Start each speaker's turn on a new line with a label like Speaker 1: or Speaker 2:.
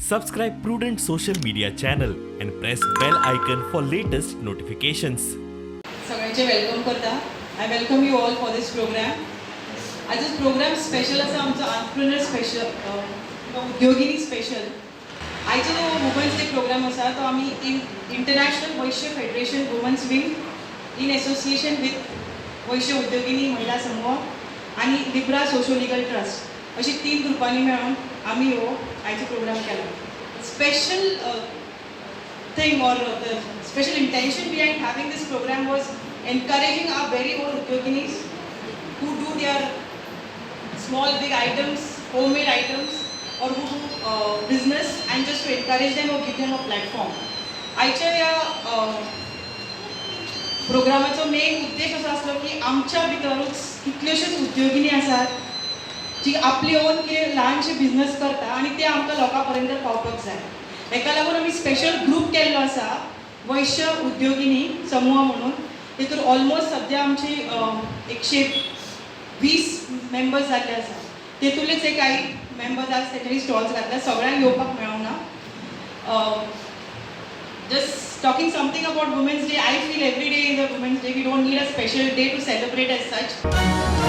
Speaker 1: Subscribe Prudent social media channel and press bell icon for latest notifications.
Speaker 2: सगळ्यांचे welcome करता. I welcome you all for this program. आयचो programme special आसा आमचो, आंत्रप्रुनर special किंवा उद्योगिनी special. आयचो जो वुमन्स डे प्रोग्राम आसा तो आमी in International Vaishya Federation Women's Wing in association with Vaishya Udyogini Mahila Samuh आनी लिब्रा सोशो लिगल ट्रस्ट अशी तीन ग्रुपांनी मेळून आमी हो आयचो प्रोग्राम केला. Special thing or the special intention behind having this program was encouraging our very own Udyoginis who do their small big items, homemade items, or who do business, and just to encourage them or give them a platform. आयच्या ह्या प्रोग्रामाचो main उद्देश असो आसलो की आमच्या भितरूच कितल्योश्योच उद्योगिनी आसात जी आपली ओन कितें ल्हानशे बिजनस करता आनी ते आमकां लोकां पर्यंत पावपाक जाय. हेका लागून आमी स्पेशल ग्रूप केल्लो आसा, वैश्य उद्योगिनी समूह म्हणून. तितून ऑलमोस्ट सद्या आमची 120 मेंबर्स जाल्ले आसा. तेतूंतलेच एक कांय मेंबर्स आज तेंच्यांनी स्टॉल्स घातल्या. सगळ्यांक येवपाक मेळोंक ना. Just talking something about Women's Day, I feel every day is a Women's Day. We don't need a special day to celebrate as such.